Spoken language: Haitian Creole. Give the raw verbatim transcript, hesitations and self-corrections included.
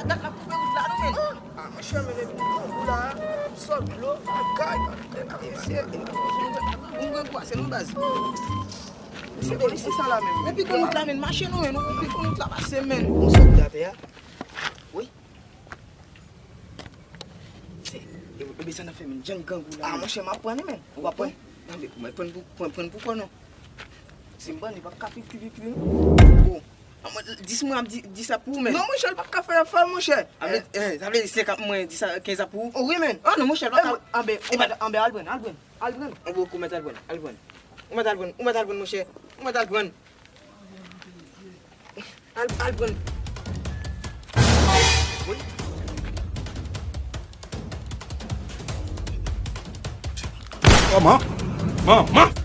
Gad la koupe wout la, non, men. Ah, monchè, men depi nou ou la, sòt dlo, kay, mesye, nou gen kwa, se nou baz. Se polis sa la, men. Epi konn wout la, men, mache nou, men, nou, epi konn wout la, pase, men. Ou sòt gate a? Wi. Se, e, e, sa n ap fè, men, jan grangou la. Ah, monchè, m ap pran li, men. Ou ap pran? Nan, men, pran, pran pou, pran, pran pou kò, non. Si m ban li, p ap ka fè pipi, pipi, non. Bon. Ah, mwen, dis mwen ap di, di sa pou ou, men. Non, monchè, l p ap ka fè, fè, monchè. Ah, men, eh, sa vle di senkant mwen, dis a, kenz a pou ou? Oh, wi, men. Ah, non, monchè, l p ap ka. Anben, anben, al pran, al pran, al pran. Ou mèt al pran, al pran. Ou mèt al pran, monchè. Ou mèt al pran. Al, al pran. Wi. Kòman? Manman!